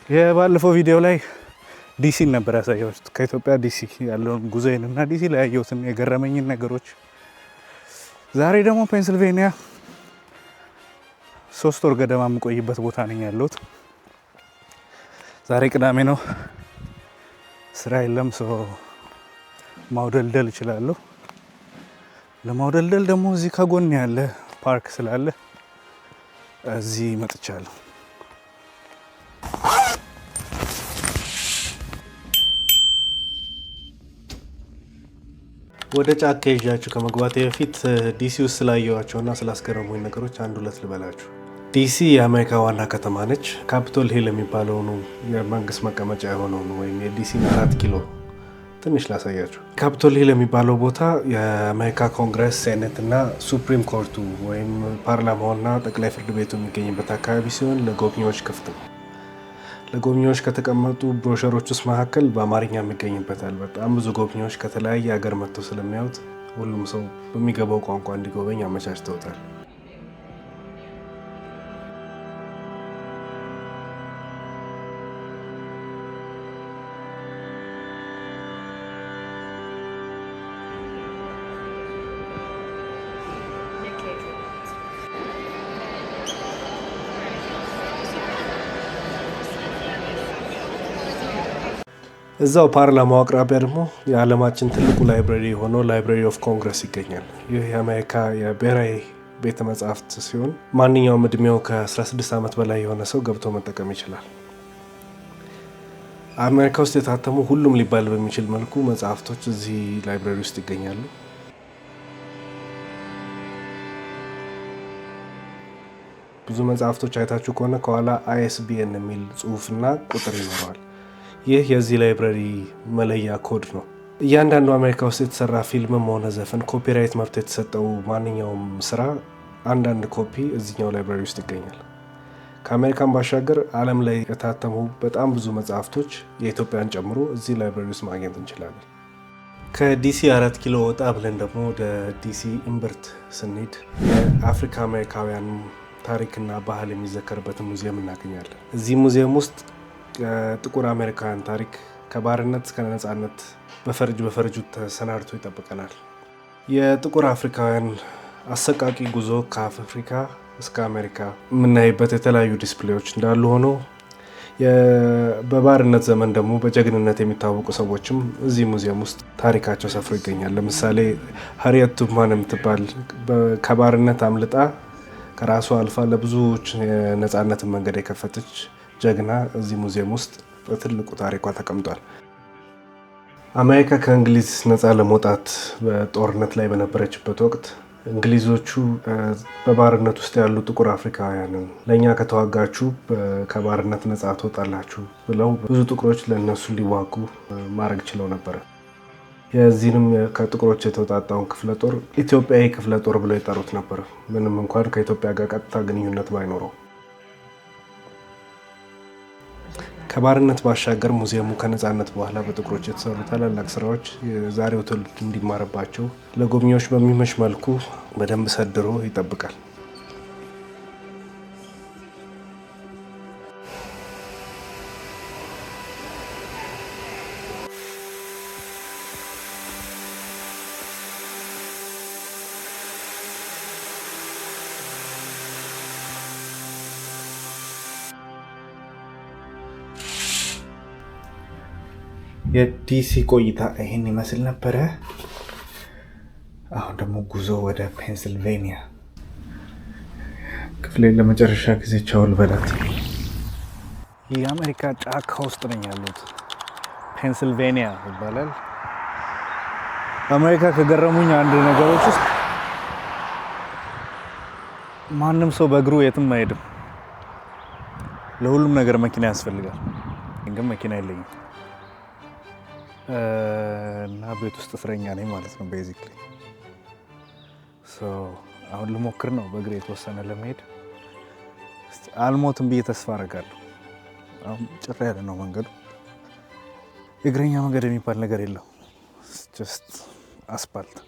የባለፈው ቪዲዮ ላይ ዲሲን ነበር ያሳየኋችሁ። ከኢትዮጵያ ዲሲ ያለውን ጉዞዬን እና ዲሲ ላይ ያየሁትን የገረመኝን ነገሮች። ዛሬ ደግሞ ፔንስልቬኒያ 3 ወር ገደማ የምቆይበት ቦታ ነኝ ያለሁት። ዛሬ ቅዳሜ ነው፣ ስራ የለም፣ so ማውደልደል እችላለሁ። ለማውደልደል ደግሞ እዚህ ከጎን ያለ ፓርክ ስላለ እዚህ መጥቻለሁ። ወደ ጫካ ይዣችሁ ከመግባቴ በፊት ዲሲ ውስጥ ስላየኋቸውና ስላስገረሙኝ ነገሮች አንድ ሁለት ልበላችሁ። ዲሲ የአሜሪካ ዋና ከተማ ነች። ካፒቶል ሂል የሚባለውን የመንግስት መቀመጫ የሆነውን ወይም የዲሲን 4 ኪሎ ትንሽ ላሳያችሁ። ካፒቶል ሂል የሚባለው ቦታ የአሜሪካ ኮንግረስ፣ ሴኔት እና Supreme Court ኡ ወይም ፓርላማውና ጠቅላይ ፍርድ ቤቱ የሚገኝበት አካባቢ ሲሆን ለጎብኚዎች ክፍት ነው። ለጎብኚዎች ከተቀመጡ ብሮሸሮች ውስጥ መካከል በአማርኛ የሚገኝበታል። በጣም ብዙ ጎብኚዎች ከተለያየ ሀገር መጥተው ስለሚያዩት ሁሉም ሰው በሚገባው ቋንቋ እንዲጎበኝ አመቻችተውታል። እዛው ፓርላማው አቅራቢያ ደግሞ የዓለማችን ትልቁ library የሆነው Library of Congress ይገኛል። ይህ የአሜሪካ የብሔራዊ ቤተ መጻሕፍት ሲሆን ማንኛውም እድሜው ከ16 ዓመት በላይ የሆነ ሰው ገብቶ መጠቀም ይችላል። አሜሪካ ውስጥ የታተሙ ሁሉም ሊባል በሚችል መልኩ መጽሐፍቶች እዚህ library ውስጥ ይገኛሉ። ብዙ መጽሐፍቶች አይታችሁ ከሆነ ከኋላ ISBN የሚል ጽሑፍና ቁጥር ይኖረዋል። ይህ የዚህ library መለያ ኮድ ነው። እያንዳንዱ አሜሪካ ውስጥ የተሰራ ፊልምም ሆነ ዘፈን copyright መብት የተሰጠው ማንኛውም ስራ አንዳንድ ኮፒ እዚኛው library ውስጥ ይገኛል። ከአሜሪካን ባሻገር ዓለም ላይ የታተሙ በጣም ብዙ መጽሐፍቶች የኢትዮጵያን ጨምሮ እዚህ library ውስጥ ማግኘት እንችላለን። ከዲሲ 4 ኪሎ ወጣ ብለን ደግሞ ወደ ዲሲ እምብርት ስንሄድ የአፍሪካ አሜሪካውያን ታሪክና ባህል የሚዘከርበትን ሙዚየም እናገኛለን። እዚህ ሙዚየም ውስጥ የጥቁር አሜሪካውያን ታሪክ ከባርነት እስከ ነጻነት በፈርጅ በፈርጁ ተሰናድቶ ይጠብቀናል። የጥቁር አፍሪካውያን አሰቃቂ ጉዞ ከአፍሪካ እስከ አሜሪካ የምናይበት የተለያዩ display ዎች እንዳሉ ሆኖ በባርነት ዘመን ደግሞ በጀግንነት የሚታወቁ ሰዎችም እዚህ ሙዚየም ውስጥ ታሪካቸው ሰፍሮ ይገኛል። ለምሳሌ ሀሪየት ቱብማን የምትባል ከባርነት አምልጣ ከራሷ አልፋ ለብዙዎች የነጻነትን መንገድ የከፈተች ጀግና እዚህ ሙዚየም ውስጥ በትልቁ ታሪኳ ተቀምጧል። አሜሪካ ከእንግሊዝ ነፃ ለመውጣት በጦርነት ላይ በነበረችበት ወቅት እንግሊዞቹ በባርነት ውስጥ ያሉ ጥቁር አፍሪካውያንን ለእኛ ከተዋጋችሁ ከባርነት ነፃ ትወጣላችሁ ብለው ብዙ ጥቁሮች ለእነሱ እንዲዋጉ ማድረግ ችለው ነበረ። የዚህንም ከጥቁሮች የተውጣጣውን ክፍለ ጦር ኢትዮጵያዊ ክፍለ ጦር ብለው የጠሩት ነበር፣ ምንም እንኳን ከኢትዮጵያ ጋር ቀጥታ ግንኙነት ባይኖረው። ከባርነት ባሻገር ሙዚየሙ ከነጻነት በኋላ በጥቁሮች የተሰሩ ታላላቅ ስራዎች የዛሬው ትውልድ እንዲማርባቸው ለጎብኚዎች በሚመች መልኩ በደንብ ሰድሮ ይጠብቃል። የዲሲ ቆይታ ይህን ይመስል ነበረ። አሁን ደግሞ ጉዞ ወደ ፔንስልቬኒያ። ክፍሌን ለመጨረሻ ጊዜ ቻው ልበላት። የአሜሪካ ጫካ ውስጥ ነኝ ያለሁት። ፔንስልቬኒያ ይባላል። አሜሪካ ከገረሙኝ አንድ ነገሮች ውስጥ ማንም ሰው በእግሩ የትም አይሄድም። ለሁሉም ነገር መኪና ያስፈልጋል። ግን መኪና የለኝም እና ቤት ውስጥ እስረኛ ነኝ ማለት ነው basically። አሁን ልሞክር ነው በእግሬ የተወሰነ ለመሄድ። አልሞትም ብዬ ተስፋ አደርጋለሁ። አሁን ጭር ያለ ነው መንገዱ። የእግረኛ መንገድ የሚባል ነገር የለው፣ just አስፓልት።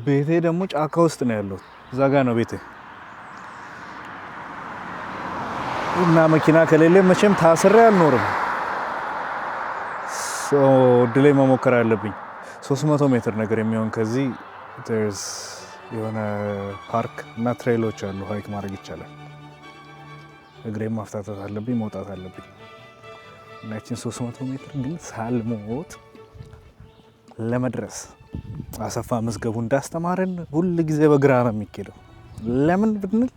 ቤቴ ደግሞ ጫካ ውስጥ ነው ያለው። እዛ ጋ ነው ቤቴ። እና መኪና ከሌለ መቼም ታስሬ አልኖርም። So እድሌ መሞከር አለብኝ። 300 ሜትር ነገር የሚሆን ከዚህ there's የሆነ ፓርክ እና trail ኦች አሉ። Hike ማድረግ ይቻላል። እግሬን ማፍታታት አለብኝ፣ መውጣት አለብኝ። እና ይችን 300 ሜትር ግን ሳልሞት ለመድረስ፣ አሰፋ መዝገቡ እንዳስተማረን ሁል ጊዜ በግራ ነው የሚኬደው። ለምን ብንል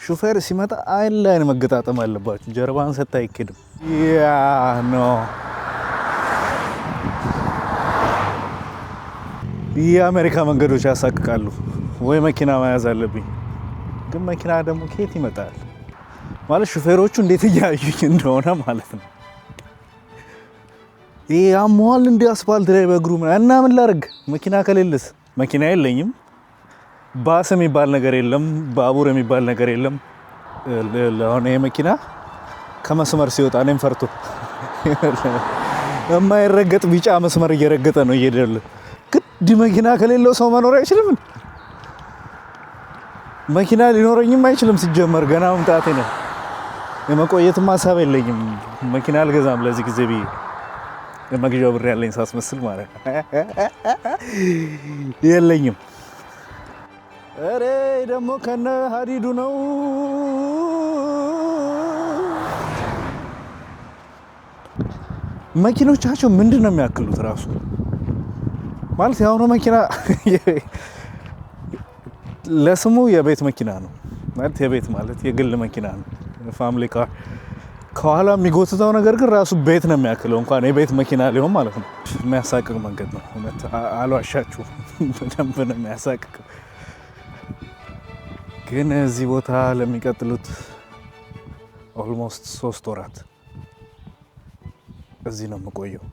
ሹፌር ሲመጣ አይን ላይን መገጣጠም አለባችሁ። ጀርባን ሰጥታ አይኬድም። Yeah, no፣ የአሜሪካ መንገዶች ያሳቅቃሉ። ወይ መኪና መያዝ አለብኝ። ግን መኪና ደግሞ ከየት ይመጣል? ማለት ሹፌሮቹ እንዴት እያዩኝ እንደሆነ ማለት ነው። ይሄ አሞሃል እንዲ አስፋልት ላይ በእግሩ እና ምን ላድርግ? መኪና ከሌለስ? መኪና የለኝም። ባስ የሚባል ነገር የለም። ባቡር የሚባል ነገር የለም። አሁን ይሄ መኪና ከመስመር ሲወጣ እኔም ፈርቶ የማይረገጥ ቢጫ መስመር እየረገጠ ነው እየሄደ። ግድ መኪና ከሌለው ሰው መኖር አይችልም። መኪና ሊኖረኝም አይችልም። ሲጀመር ገና መምጣቴ ነው። የመቆየትም ሀሳብ የለኝም። መኪና አልገዛም ለዚህ ጊዜ ብዬ፣ የመግዣው ብር ያለኝ ሳስመስል ማለት ነው። የለኝም። እሬ ደግሞ ከነ ሀዲዱ ነው። መኪኖቻቸው ምንድን ነው የሚያክሉት ራሱ? ማለት የአሁኑ መኪና ለስሙ የቤት መኪና ነው። ማለት የቤት ማለት የግል መኪና ነው፣ family car። ከኋላ የሚጎትተው ነገር ግን ራሱ ቤት ነው የሚያክለው፣ እንኳን የቤት መኪና ሊሆን ማለት ነው። የሚያሳቅቅ መንገድ ነው። እውነት አልዋሻችሁም፣ በደንብ ነው የሚያሳቅቅ። ግን እዚህ ቦታ ለሚቀጥሉት almost 3 ወራት እዚህ ነው የምቆየው።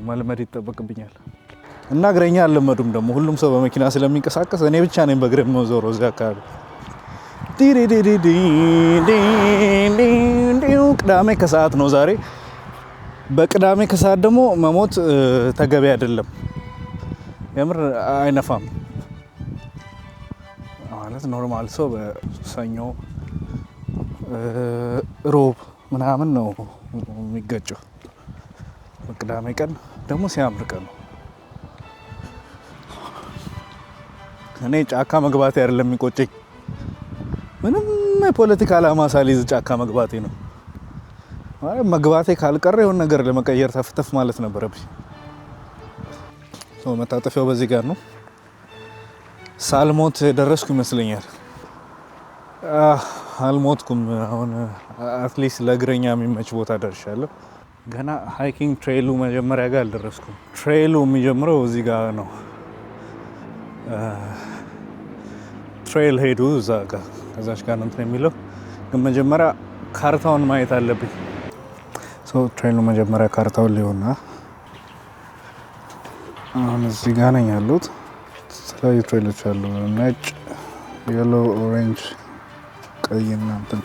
መልመድ ይጠበቅብኛል። እና እግረኛ አልለመዱም ደግሞ፣ ሁሉም ሰው በመኪና ስለሚንቀሳቀስ እኔ ብቻ ነኝ በእግር የምዞረው እዚህ አካባቢ። ቅዳሜ ከሰዓት ነው ዛሬ። በቅዳሜ ከሰዓት ደግሞ መሞት ተገቢ አይደለም። የምር አይነፋም። ማለት normal ሰው በሰኞ፣ ሮብ ምናምን ነው የሚገጨው። በቅዳሜ ቀን ደግሞ ሲያምር ቀን ነው። እኔ ጫካ መግባቴ አይደለም የሚቆጨኝ፣ ምንም የፖለቲካ ዓላማ ሳልይዝ ጫካ መግባቴ ነው። ማለት መግባቴ ካልቀረ የሆነ ነገር ለመቀየር ተፍተፍ ማለት ነበረብኝ። መታጠፊያው በዚህ ጋር ነው። ሳልሞት የደረስኩ ይመስለኛል። አልሞትኩም። አሁን at least ለእግረኛ የሚመች ቦታ ደርሻለሁ። ገና hiking trail ኡ መጀመሪያ ጋር አልደረስኩም። Trail ኡ የሚጀምረው እዚህ ጋር ነው። Trail head ኡ እዛ ጋር ከዛች ጋር ነው እንትን የሚለው፣ ግን መጀመሪያ ካርታውን ማየት አለብኝ። Trail ኡ መጀመሪያ ካርታውን ሊሆና አሁን እዚህ ጋር ነኝ ያሉት። የተለያዩ trail ኦች አሉ። ነጭ፣ yellow፣ orange፣ ቀይና እንትን።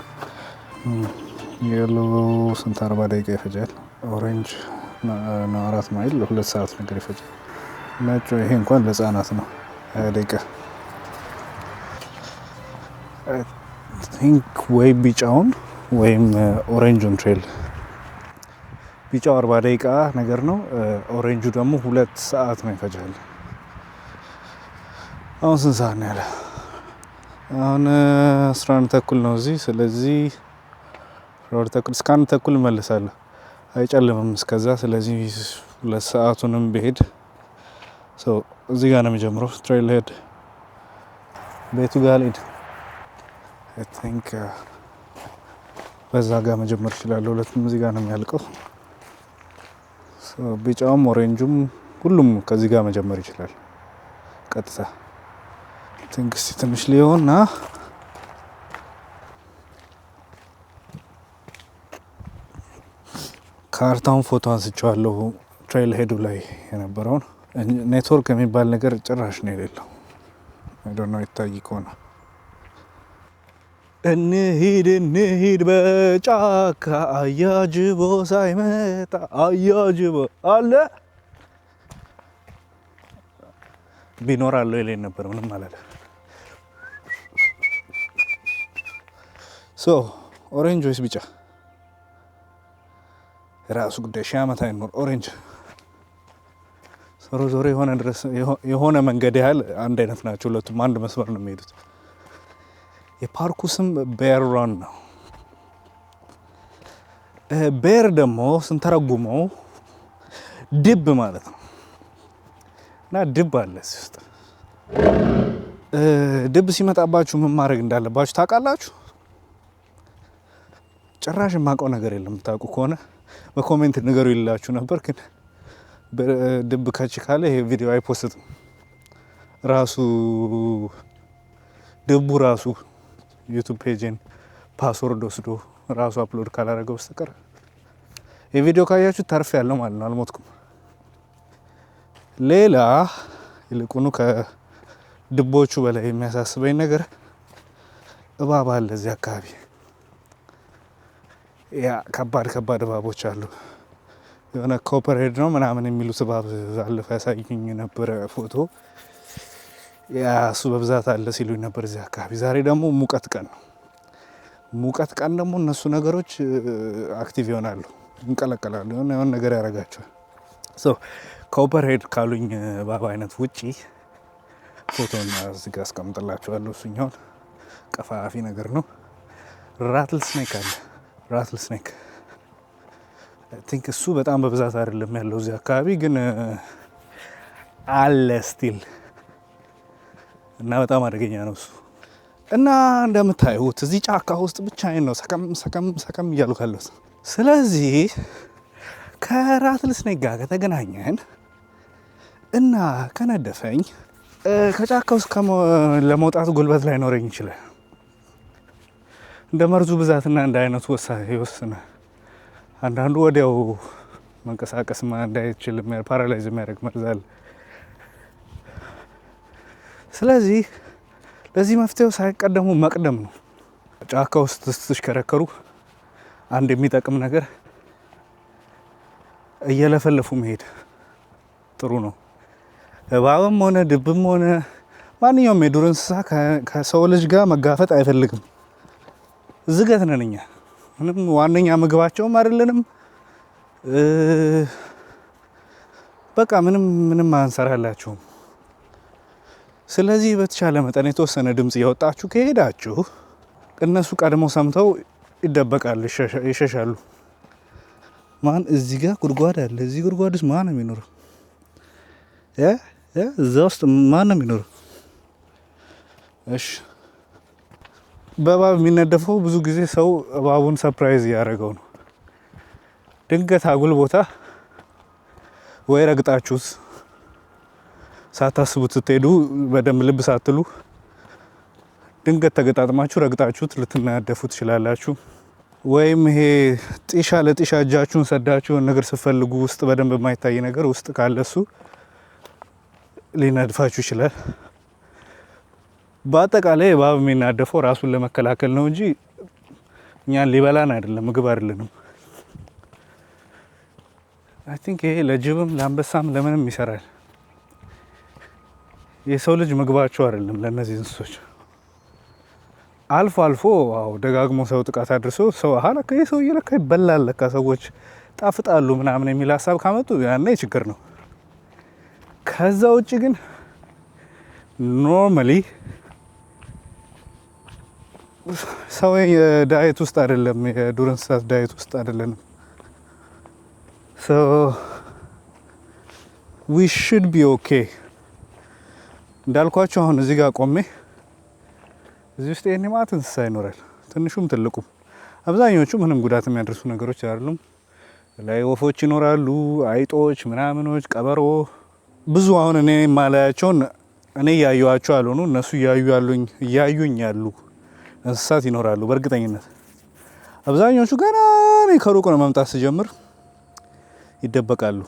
Yellow ስንት 40 ደቂቃ ይፈጃል። Orange ነው 4 ማይል 2 ሰዓት ነገር ይፈጃል። ነጩ ይሄ እንኳን ለህጻናት ነው፣ 20 ደቂቃ I think። ወይ ቢጫውን ወይም orange ኡን trail። ቢጫው 40 ደቂቃ ነገር ነው። Orange ኡ ደግሞ 2 ሰዓት ነው ይፈጃል። አሁን ስንት ሰዓት ነው ያለ? አሁን 11:30 ነው እዚህ። ስለዚህ 12:30 እስከ 1:30 እመልሳለሁ። አይጨልምም እስከዛ። ስለዚህ 2 ሰዓቱንም ብሄድ እዚህ ጋር ነው የሚጀምረው። Trail head ቤቱ ጋር ልሂድ። I think በዛ ጋር መጀመር እችላለሁ። ሁለቱም እዚህ ጋር ነው የሚያልቀው። ቢጫውም orange ኡም ሁሉም ከዚህ ጋር መጀመር ይችላል። ቀጥታ think እስቲ ትንሽ ሊሆንና ካርታውን ፎቶ አንስቼዋለሁ። Trail head ኡ ላይ የነበረውን። ኔትወርክ የሚባል ነገር ጭራሽ ነው የሌለው። I don't know ይታይ ከሆነ። እንሂድ እንሂድ በጫካ፣ አያጅቦ ሳይመጣ፣ አያጅቦ አለ ቢኖር አለው ይለኝ ነበር። ምንም አላለ። So Orange ወይስ ቢጫ? ራሱ ጉዳይ፣ ሺህ ዓመት አይኖር orange። ዞሮ ዞሮ የሆነ ድረስ የሆነ መንገድ ያህል አንድ አይነት ናቸው። ሁለቱም አንድ መስመር ነው የሚሄዱት። የፓርኩ ስም Bear Run ነው። Bear ደግሞ ስንተረጉመው ድብ ማለት ነው እና ድብ አለ እዚህ ውስጥ። ድብ ሲመጣባችሁ ምን ማድረግ እንዳለባችሁ ታውቃላችሁ? ጭራሽ የማውቀው ነገር የለም። የምታውቁ ከሆነ በ comment ንገሩ ይላችሁ ነበር፣ ግን ድብ ከች ካለ ይሄ ቪዲዮ አይ post ም። ራሱ ድቡ ራሱ YouTube page ን password ወስዶ ራሱ upload ካላደረገው በስተቀር ይህ ቪዲዮ ካያችሁ ተርፍ ያለው ማለት ነው፣ አልሞትኩም። ሌላ ይልቁኑ ከድቦቹ በላይ የሚያሳስበኝ ነገር እባብ አለ እዚህ አካባቢ። Yeah፣ ከባድ ከባድ እባቦች አሉ። የሆነ copperhead ነው ምናምን የሚሉት እባብ አለፈ ያሳዩኝ የነበረ ፎቶ። Yeah፣ እሱ በብዛት አለ ሲሉኝ ነበር እዚህ አካባቢ። ዛሬ ደግሞ ሙቀት ቀን ነው። ሙቀት ቀን ደግሞ እነሱ ነገሮች active ይሆናሉ፣ ይንቀለቀላሉ፣ የሆነ የሆነ ነገር ያደርጋቸዋል። So copperhead ካሉኝ እባብ አይነት ውጪ ፎቶን እዚህ ጋር አስቀምጥላችኋለሁ። እሱኛውን ቀፋፊ ነገር ነው። Rattlesnake አለ። Rattlesnake I think እሱ በጣም በብዛት አይደለም ያለው እዚህ አካባቢ፣ ግን አለ still እና በጣም አደገኛ ነው እሱ። እና እንደምታዩት እዚህ ጫካ ውስጥ ብቻዬን ነው ሰከም ሰከም ሰከም እያልኩ ያለሁት። ስለዚህ ከ rattlesnake ጋር ከተገናኘን እና ከነደፈኝ ከጫካ ውስጥ ለመውጣት ጉልበት ላይኖረኝ ይችላል። እንደ መርዙ ብዛትና እንደ አይነቱ ይወስናል። አንዳንዱ ወዲያው መንቀሳቀስ እንዳይችል paralyze የሚያደርግ መርዝ አለ። ስለዚህ ለዚህ መፍትሄው ሳይቀደሙ መቅደም ነው። ጫካ ውስጥ ስትሽከረከሩ አንድ የሚጠቅም ነገር እየለፈለፉ መሄድ ጥሩ ነው። እባብም ሆነ ድብም ሆነ ማንኛውም የዱር እንስሳ ከሰው ልጅ ጋር መጋፈጥ አይፈልግም። ዝገት ነን እኛ። ምንም ዋነኛ ምግባቸውም አይደለንም። በቃ ምንም ምንም አንሰራላቸውም። ስለዚህ በተቻለ መጠን የተወሰነ ድምፅ እያወጣችሁ ከሄዳችሁ እነሱ ቀድሞ ሰምተው ይደበቃሉ፣ ይሸሻሉ። ማን እዚህ ጋር ጉድጓድ አለ። እዚህ ጉድጓድ ውስጥ ማን ነው የሚኖረው? እዛ ውስጥ ማን ነው የሚኖረው? እሺ፣ በእባብ የሚነደፈው ብዙ ጊዜ ሰው እባቡን surprise እያደረገው ነው። ድንገት አጉል ቦታ ወይ ረግጣችሁት ሳታስቡት ስትሄዱ፣ በደንብ ልብ ሳትሉ ድንገት ተገጣጥማችሁ ረግጣችሁት ልትናደፉ ትችላላችሁ። ወይም ይሄ ጢሻ ለጢሻ እጃችሁን ሰዳችሁ ነገር ስትፈልጉ ውስጥ በደንብ የማይታይ ነገር ውስጥ ካለ እሱ ሊነድፋችሁ ይችላል። በአጠቃላይ እባብ የሚናደፈው ራሱን ለመከላከል ነው እንጂ እኛን ሊበላን አይደለም፣ ምግብ አይደለንም። I think ይሄ ለጅብም ለአንበሳም ለምንም ይሰራል። የሰው ልጅ ምግባቸው አይደለም ለእነዚህ እንስሶች። አልፎ አልፎ አዎ ደጋግሞ ሰው ጥቃት አድርሶ ሰው አሀ ለካ ይህ ሰውዬ ለካ ይበላል፣ ለካ ሰዎች ጣፍጣሉ ምናምን የሚል ሀሳብ ካመጡ ያኔ ችግር ነው። ከዛ ውጭ ግን normally ሰው የ diet ውስጥ አይደለም፣ የዱር እንስሳት diet ውስጥ አይደለንም። So we should be okay። እንዳልኳችሁ አሁን እዚህ ጋር ቆሜ እዚህ ውስጥ ይሄን ማለት እንስሳ ይኖራል፣ ትንሹም ትልቁም። አብዛኞቹ ምንም ጉዳት የሚያደርሱ ነገሮች አይደሉም። ላይ ወፎች ይኖራሉ፣ አይጦች፣ ምናምኖች፣ ቀበሮ፣ ብዙ አሁን እኔ የማላያቸውን፣ እኔ እያዩዋቸው ያልሆኑ እነሱ እያዩ ያሉኝ እያዩኝ ያሉ እንስሳት ይኖራሉ በእርግጠኝነት። አብዛኞቹ ገና እኔ ከሩቅ ነው መምጣት ስጀምር ይደበቃሉ።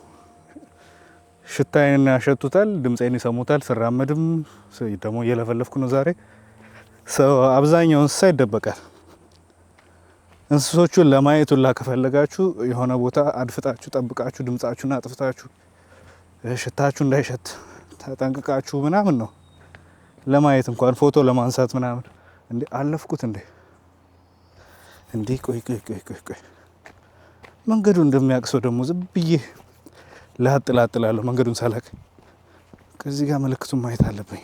ሽታዬን ያሸቱታል፣ ድምፄን ይሰሙታል። ስራመድም ደግሞ እየለፈለፍኩ ነው ዛሬ። So አብዛኛው እንስሳ ይደበቃል። እንስሶቹን ለማየት ሁላ ከፈለጋችሁ የሆነ ቦታ አድፍጣችሁ ጠብቃችሁ፣ ድምጻችሁን አጥፍታችሁ፣ ሽታችሁ እንዳይሸት ተጠንቅቃችሁ ምናምን ነው ለማየት እንኳን ፎቶ ለማንሳት ምናምን። እንዴ፣ አለፍኩት እንዴ? እንዴ ቆይ ቆይ ቆይ ቆይ ቆይ፣ መንገዱ እንደሚያውቅ ሰው ደግሞ ዝም ብዬ ላጥ ላጥ እላለሁ መንገዱን ሳላቅ። ከዚህ ጋር ምልክቱን ማየት አለብኝ።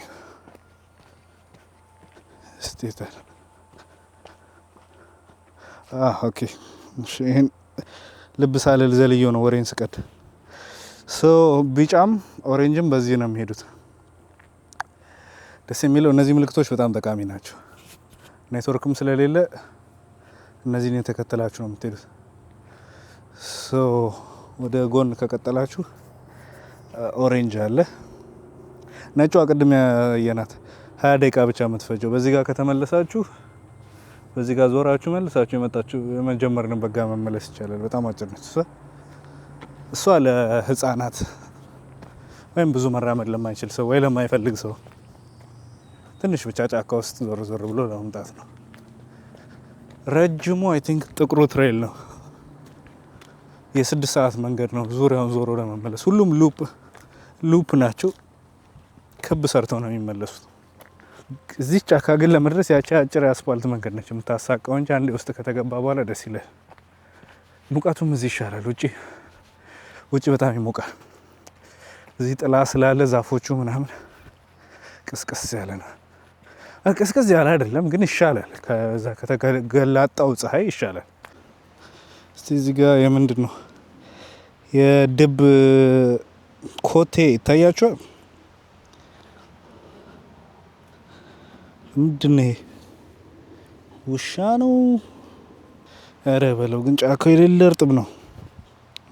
እስቲ የት አለ? Okay፣ እሺ፣ ይሄን ልብ ሳልል ዘልዬው ነው ወሬን ስቀድ። So ቢጫም orange ም በዚህ ነው የሚሄዱት። ደስ የሚለው እነዚህ ምልክቶች በጣም ጠቃሚ ናቸው። ኔትወርክም ስለሌለ እነዚህን የተከተላችሁ ነው የምትሄዱት። So ወደ ጎን ከቀጠላችሁ orange አለ። ነጯ ቅድም ያየናት 20 ደቂቃ ብቻ የምትፈጀው። በዚህ ጋር ከተመለሳችሁ፣ በዚህ ጋር ዞራችሁ መልሳችሁ የመጣችሁ የመጀመርንበት ጋር መመለስ ይቻላል። በጣም አጭር ነች እሷ። እሷ ለህፃናት ወይም ብዙ መራመድ ለማይችል ሰው ወይ ለማይፈልግ ሰው ትንሽ ብቻ ጫካ ውስጥ ዞር ዞር ብሎ ለመምጣት ነው። ረጅሙ I think ጥቁሩ trail ነው። የ6 ሰዓት መንገድ ነው ዙሪያውን ዞሮ ለመመለስ። ሁሉም loop loop ናቸው። ክብ ሰርተው ነው የሚመለሱት። እዚህ ጫካ ግን ለመድረስ ያቺ አጭር የአስፋልት መንገድ ነች የምታሳቀው እንጂ አንዴ ውስጥ ከተገባ በኋላ ደስ ይላል። ሙቀቱም እዚህ ይሻላል። ውጭ በጣም ይሞቃል። እዚህ ጥላ ስላለ ዛፎቹ ምናምን ቅዝቅዝ ያለ ነው። ቅዝቅዝ ያለ አይደለም ግን ይሻላል። ከዛ ከተገላጣው ፀሐይ ይሻላል። እስቲ እዚህ ጋር የምንድን ነው የድብ ኮቴ ይታያችኋል? ምንድን ነው ይሄ? ውሻ ነው? ኧረ በለው፣ ግን ጫካው የሌለ እርጥብ ነው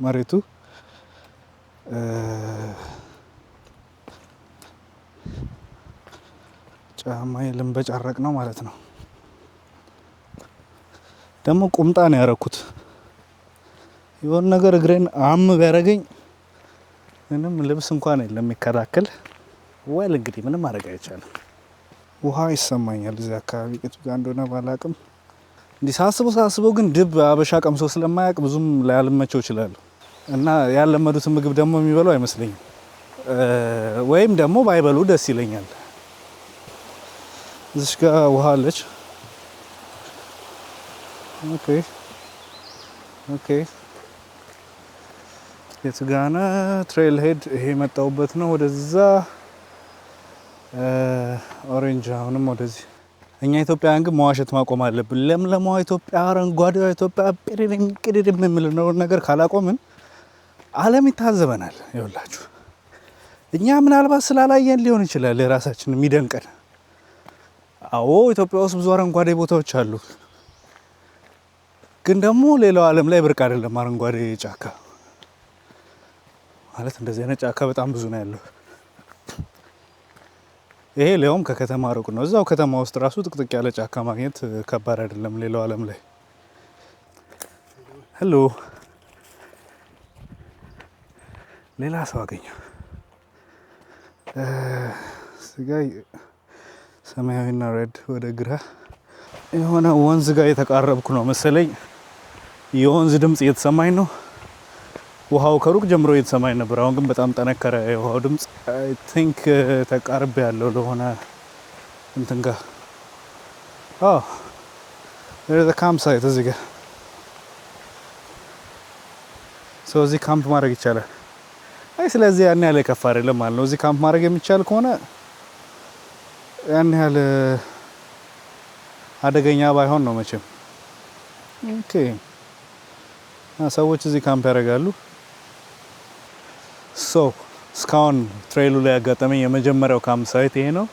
መሬቱ። ጫማ ልንበጫረቅ ነው ማለት ነው። ደግሞ ቁምጣ ነው ያረኩት። የሆነ ነገር እግሬን አም ቢያደርገኝ ምንም ልብስ እንኳን የለም የሚከላከል። Well፣ እንግዲህ ምንም ማድረግ አይቻልም። ውሃ ይሰማኛል እዚህ አካባቢ፣ የቱ ጋር እንደሆነ ባላቅም። እንዲህ ሳስበው ሳስበው ግን ድብ አበሻ ቀምሶ ስለማያውቅ ብዙም ላያልመቸው ይችላሉ። እና ያለመዱትን ምግብ ደግሞ የሚበሉ አይመስለኝም። ወይም ደግሞ ባይበሉ ደስ ይለኛል። እዚሽ ጋር ውሃ አለች። Okay፣ የቱ ጋ ነው trail head? ይሄ የመጣሁበት ነው። ወደዛ orange፣ አሁንም ወደዚህ። እኛ ኢትዮጵያውያን ግን መዋሸት ማቆም አለብን። ለምለሟ ኢትዮጵያ፣ አረንጓዴዋ ኢትዮጵያ ቅድድም ቅድድም የምንለው ነገር ካላቆምን ዓለም ይታዘበናል። ይኸውላችሁ፣ እኛ ምናልባት ስላላየን ሊሆን ይችላል የራሳችን የሚደንቀን። አዎ፣ ኢትዮጵያ ውስጥ ብዙ አረንጓዴ ቦታዎች አሉ። ግን ደግሞ ሌላው ዓለም ላይ ብርቅ አይደለም አረንጓዴ ጫካ ማለት። እንደዚህ አይነት ጫካ በጣም ብዙ ነው ያለው። ይሄ ሊያውም ከከተማ ሩቅ ነው። እዛው ከተማ ውስጥ ራሱ ጥቅጥቅ ያለ ጫካ ማግኘት ከባድ አይደለም ሌላው ዓለም ላይ። Hello፣ ሌላ ሰው አገኘሁ። እዚህ ጋ ሰማያዊና red ወደ ግራ የሆነ ወንዝ ጋር የተቃረብኩ ነው መሰለኝ። የወንዝ ድምፅ እየተሰማኝ ነው። ውሃው ከሩቅ ጀምሮ እየተሰማኝ ነበር። አሁን ግን በጣም ጠነከረ የውሃው ድምፅ። I think ተቃርቤ ያለው ለሆነ እንትን ጋር camp site እዚህ ጋር። So እዚህ ካምፕ ማድረግ ይቻላል። አይ፣ ስለዚህ ያን ያህል የከፋ አይደለም ማለት ነው። እዚህ ካምፕ ማድረግ የሚቻል ከሆነ ያን ያህል አደገኛ ባይሆን ነው መቼም። Okay፣ ሰዎች እዚህ ካምፕ ያደርጋሉ። So እስካሁን trail ኡ ላይ ያጋጠመኝ የመጀመሪያው camp site ይሄ ነው።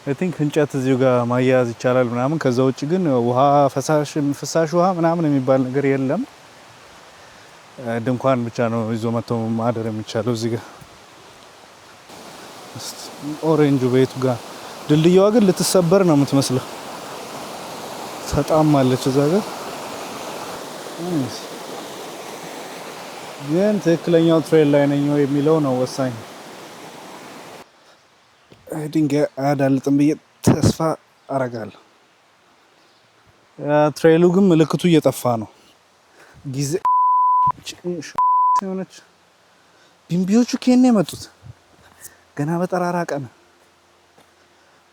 I think እንጨት እዚሁ ጋር ማያያዝ ይቻላል ምናምን። ከዛ ውጭ ግን ውሃ፣ ፈሳሽ ፍሳሽ ውሃ ምናምን የሚባል ነገር የለም። ድንኳን ብቻ ነው ይዞ መጥቶ ማደር የሚቻለው እዚህ ጋር። Orange ኡ ቤቱ ጋር ድልድያዋ ግን ልትሰበር ነው የምትመስለው። ተጣማለች እዛ ጋር። ግን ትክክለኛው trail ላይ ነኝ ወይ የሚለው ነው ወሳኝ። ድንጋይ አያዳልጥም ብዬ ተስፋ አረጋለሁ። Trail ኡ ግን ምልክቱ እየጠፋ ነው። ጊዜ የሆነች ቢምቢዎቹ ከየት ነው የመጡት? ገና በጠራራ ቀን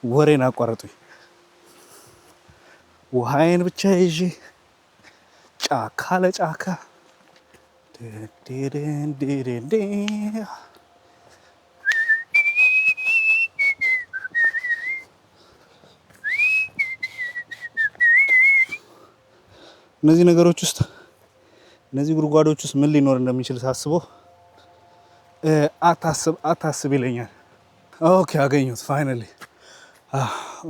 ወሬን አቋረጡኝ። ውሃዬን ብቻ ይዤ ጫካ ለጫካ። ዴዴዴዴዴ። እነዚህ ነገሮች ውስጥ፣ እነዚህ ጉድጓዶች ውስጥ ምን ሊኖር እንደሚችል ሳስበው አታስብ አታስብ ይለኛል። Okay፣ አገኘሁት። Finally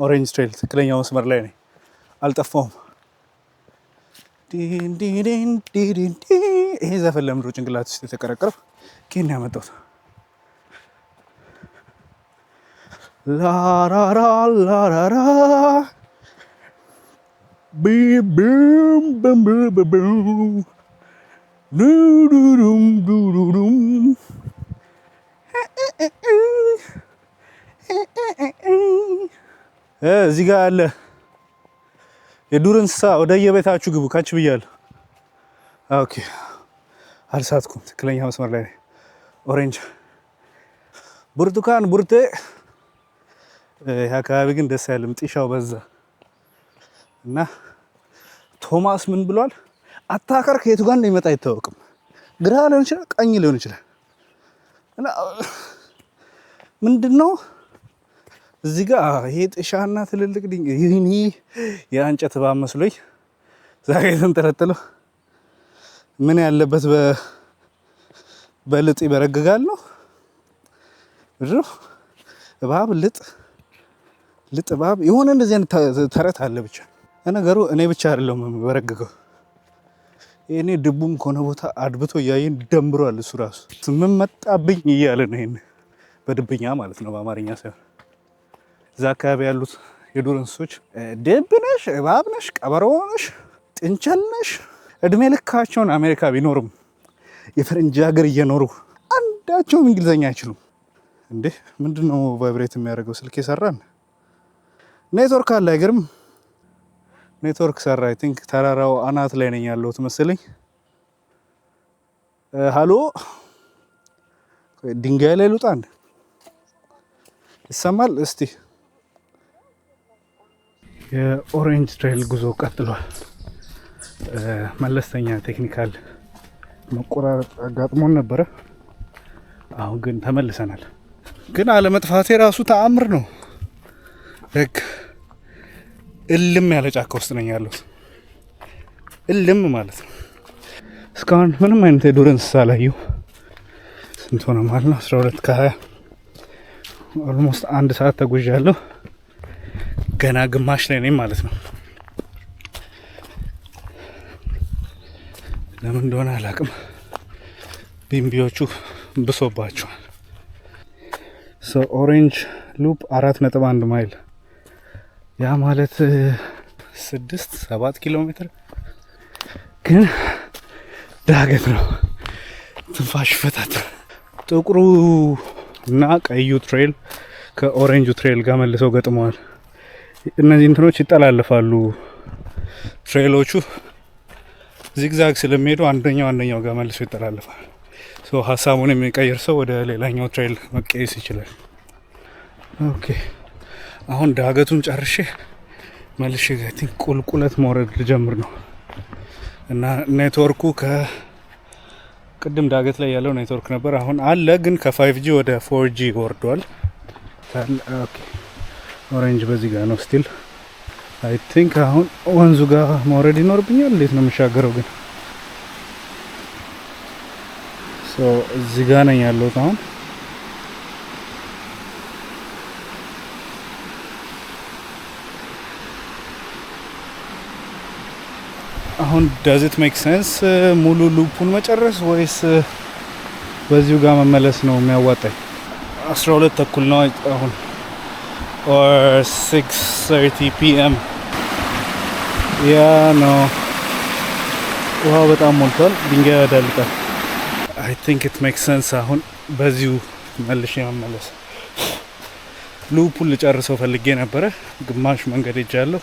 orange trail፣ ትክክለኛው መስመር ላይ ነኝ። አልጠፋሁም። ዲን ዲን ዲን ዲ። ይሄ ዘፈን ለምንድነው ጭንቅላት ውስጥ የተቀረቀረው? ከየት ነው ያመጣሁት? ላራራ ላራራ ቢም ቢም ቢም ቢም ዱዱዱም ዱዱዱም። እዚህ ጋር ያለ የዱር እንስሳ ወደ የቤታችሁ ግቡ። ካች ብያለሁ። Okay፣ አልሳትኩም። ትክክለኛ መስመር ላይ ነኝ። Orange፣ ብርቱካን፣ ቡርቴ። ይህ አካባቢ ግን ደስ አይልም። ጢሻው በዛ እና ቶማስ ምን ብሏል? Attacker ከየቱ ጋር እንደሚመጣ አይታወቅም። ግራ ሊሆን ይችላል፣ ቀኝ ሊሆን ይችላል። እና ምንድነው እዚህ ጋር ይሄ ጥሻና ትልልቅ ድንጋይ፣ ይህኒ የእንጨት እባብ መስሎኝ ዛሬ የተንጠለጠለው ምን ያለበት በልጥ ይበረግጋል ነው ምንድነው? እባብ ልጥ፣ ልጥ እባብ፣ የሆነ እንደዚህ አይነት ተረት አለ። ብቻ ነገሩ እኔ ብቻ አይደለሁም የምበረግገው። እኔ ድቡም ከሆነ ቦታ አድብቶ እያየን ደንብሯል። እሱ ራሱ ምን መጣብኝ እያለ ነው። ይሄን በድብኛ ማለት ነው፣ በአማርኛ ሳይሆን። እዛ አካባቢ ያሉት የዱር እንስሶች ድብ ነሽ፣ እባብ ነሽ፣ ቀበሮ ነሽ፣ ጥንቸል ነሽ፣ እድሜ ልካቸውን አሜሪካ ቢኖሩም የፈረንጅ ሀገር እየኖሩ አንዳቸውም እንግሊዝኛ አይችሉም። እንዴ፣ ምንድን ነው vibrate የሚያደርገው? ስልክ የሰራን ኔትወርክ አለ፣ አይገርም? ኔትወርክ ሰራ። I think ተራራው አናት ላይ ነኝ ያለሁት መሰለኝ። ሃሎ፣ ድንጋይ ላይ ልውጣ እንዴ? ይሰማል? እስቲ የ orange trail ጉዞ ቀጥሏል። መለስተኛ technical መቆራረጥ አጋጥሞን ነበረ። አሁን ግን ተመልሰናል። ግን አለመጥፋቴ ራሱ ተአምር ነው። ልክ እልም ያለ ጫካ ውስጥ ነኝ ያለሁት። እልም ማለት ነው። እስካሁን ምንም አይነት የዱር እንስሳ አላየሁ። ስንት ሆነ ማለት ነው? 12:20፣ almost አንድ ሰዓት ተጉዣለሁ። ገና ግማሽ ላይ ነኝ ማለት ነው። ለምን እንደሆነ አላውቅም። ቢምቢዎቹ ብሶባቸዋል። Orange loop 4.1 ማይል፣ ያ ማለት 6-7 ኪሎ ሜትር፣ ግን ዳገት ነው። ትንፋሽ ፈታት። ጥቁሩ እና ቀዩ trail ከ orange ኡ trail ጋር መልሰው ገጥመዋል። እነዚህ እንትኖች ይጠላለፋሉ። Trail ኦቹ zigzag ስለሚሄዱ አንደኛው አንደኛው ጋር መልሶ ይጠላለፋል። So ሀሳቡን የሚቀይር ሰው ወደ ሌላኛው trail መቀየስ ይችላል። Okay፣ አሁን ዳገቱን ጨርሼ መልሼ think ቁልቁለት መውረድ ልጀምር ነው እና ኔትወርኩ ከቅድም ዳገት ላይ ያለው ኔትወርክ ነበር። አሁን አለ፣ ግን ከ 5G ወደ 4G ወርዷል። Okay፣ orange በዚህ ጋር ነው still። I think አሁን ወንዙ ጋር መውረድ ይኖርብኛል። እንዴት ነው የምሻገረው ግን? So እዚህ ጋር ነኝ ያለሁት አሁን። አሁን does it make sense ሙሉ loop ኡን መጨረስ ወይስ በዚሁ ጋር መመለስ ነው የሚያዋጣኝ? 12:30 ነው አሁን or 6:30 PM። Yeah, no፣ ውሃው በጣም ሞልቷል። ድንጋይ ያዳልጣል። I think it make sense አሁን በዚሁ መልሼ መመለስ። Loop ኡን ልጨርሰው ፈልጌ ነበረ። ግማሽ መንገድ ሄጃለሁ።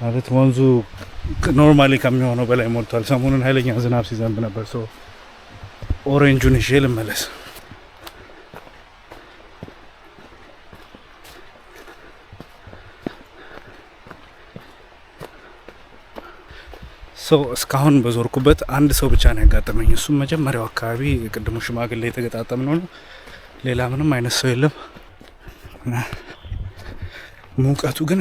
ማለት ወንዙ normally ከሚሆነው በላይ ሞልቷል። ሰሞኑን ኃይለኛ ዝናብ ሲዘንብ ነበር። So orange ኡን ይዤ ልመለስ። So So እስካሁን በዞርኩበት አንድ ሰው ብቻ ነው ያጋጠመኝ። እሱም መጀመሪያው አካባቢ የቅድሙ ሽማግሌ የተገጣጠምነው ነው። ሌላ ምንም አይነት ሰው የለም። እና ሙቀቱ ግን፣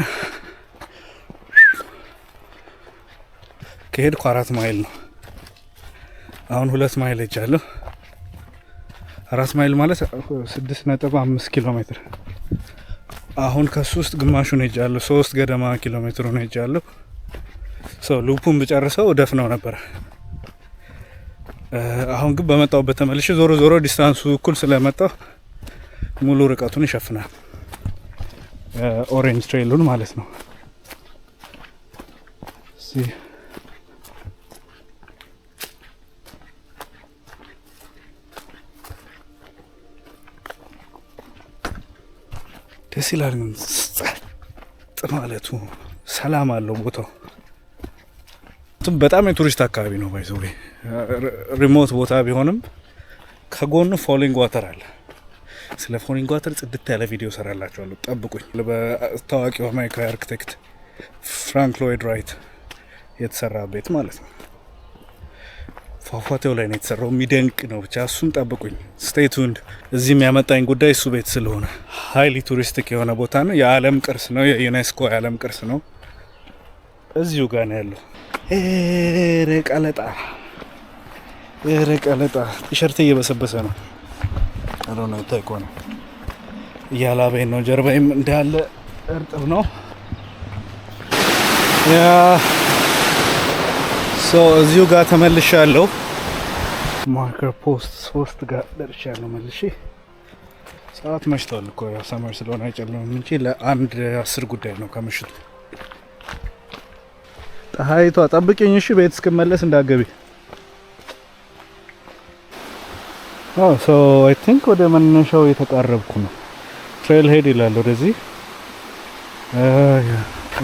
ከሄድኩ 4 ማይል ነው። አሁን 2 ማይል ሄጃለሁ። 4 ማይል ማለት 6.5 ኪሎ ሜትር። አሁን ከሱ ውስጥ ግማሹን ሄጃለሁ። 3 ገደማ ኪሎ ሜትሩን ሄጃለሁ። So loop ኡን ብጨርሰው ደፍነው ነበር። አሁን ግን በመጣሁበት ተመልሼ ዞሮ ዞሮ distance ኡ እኩል ስለመጣው ሙሉ ርቀቱን ይሸፍናል። Orange trail ኡን ማለት ነው። እስቲ ደስ ይላል ግን ጸጥ ማለቱ፣ ሰላም አለው ቦታው። በጣም የቱሪስት አካባቢ ነው። By the way, remote ቦታ ቢሆንም ከጎኑ Falling Water አለ። ስለ Falling Water ጽድት ያለ ቪዲዮ ሰራላችኋለሁ፣ ጠብቁኝ። በታዋቂው አሜሪካዊ አርክቴክት ፍራንክ ሎይድ ራይት የተሰራ ቤት ማለት ነው። ፏፏቴው ላይ ነው የተሰራው። የሚደንቅ ነው። ብቻ እሱን ጠብቁኝ። Stay tuned። እዚህ የሚያመጣኝ ጉዳይ እሱ ቤት ስለሆነ highly touristic የሆነ ቦታ ነው። የዓለም ቅርስ ነው። የዩኔስኮ የዓለም ቅርስ ነው። እዚሁ ጋር ነው ያለው። ኧረ ቀለጣ፣ ኧረ ቀለጣ። ቲሸርት እየበሰበሰ ነው። አሮ ነው ይታይ ከሆነ እያላበኝ ነው። ጀርባዬም እንዳለ እርጥብ ነው። Yeah, so እዚሁ ጋር ተመልሻለሁ። Marker post 3 ጋር ደርሻለሁ መልሼ። ሰዓት መሽቷል እኮ፣ ያው summer ስለሆነ አይጨልምም እንጂ ለ1:10 ጉዳይ ነው ከምሽቱ። ፀሐይቷ ጠብቂኝ እሺ፣ ቤት እስክመለስ እንዳገቢ። So I think ወደ መነሻው የተቃረብኩ ነው። Trail head ይላል ወደዚህ።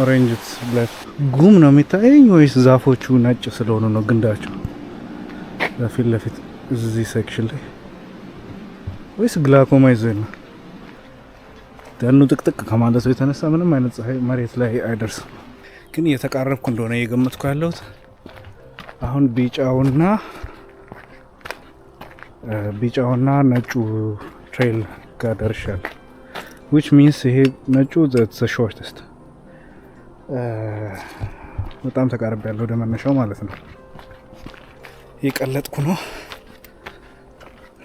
Orange left። ጉም ነው የሚታየኝ ወይስ ዛፎቹ ነጭ ስለሆኑ ነው ግንዳቸው ለፊት ለፊት እዚህ section ላይ፣ ወይስ ግላኮማ ይዞኝ ነው? ደኑ ጥቅጥቅ ከማለቱ የተነሳ ምንም አይነት ፀሐይ መሬት ላይ አይደርስም። ግን እየተቃረብኩ እንደሆነ እየገመትኩ ያለሁት አሁን ቢጫውና ነጩ trail ጋር ደርሻለሁ። Which means ይሄ ነጩ shortest። በጣም ተቃርቤ ያለው ወደ መነሻው ማለት ነው። እየቀለጥኩ ነው።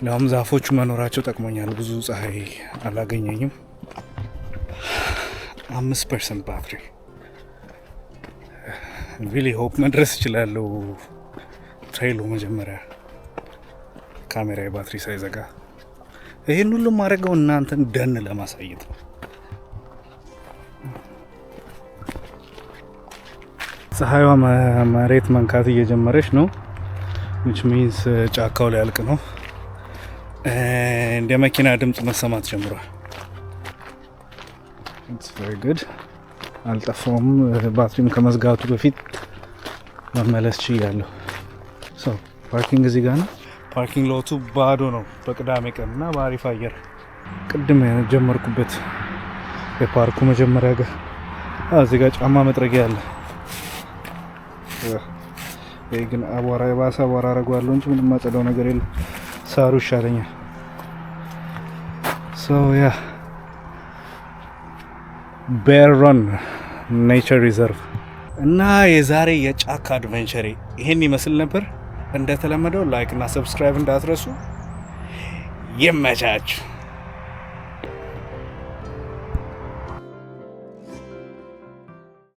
ለውም ዛፎቹ መኖራቸው ጠቅሞኛል። ብዙ ፀሐይ አላገኘኝም። 5% ባትሪ። Really hope መድረስ እችላለሁ። Trail ኡ መጀመሪያ ካሜራ ባትሪ ሳይዘጋ። ይህን ሁሉ ማድረገው እናንተን ደን ለማሳየት ነው። ፀሐይዋ መሬት መንካት እየጀመረች ነው። Which means ጫካው ሊያልቅ ነው። እንደ መኪና ድምፅ መሰማት ጀምሯል። It's very good። አልጠፋውም። ባትሪም ከመዝጋቱ በፊት መመለስ ችያለሁ። So parking እዚህ ጋር ነው። Parking lot ኡ ባዶ ነው በቅዳሜ ቀን እና በአሪፍ አየር። ቅድም የጀመርኩበት የፓርኩ መጀመሪያ ጋር እዚህ ጋር ጫማ መጥረጊያ አለ። ይህ ግን አቧራ፣ የባሰ አቧራ አደርገዋለሁ እንጂ ምንም ማጸዳው ነገር የለም። ሳሩ ይሻለኛል። So yeah, Bear Run Nature Reserve እና የዛሬ የጫካ adventure ኤ ይሄን ይመስል ነበር። እንደተለመደው like እና subscribe እንዳትረሱ። ይመቻችሁ።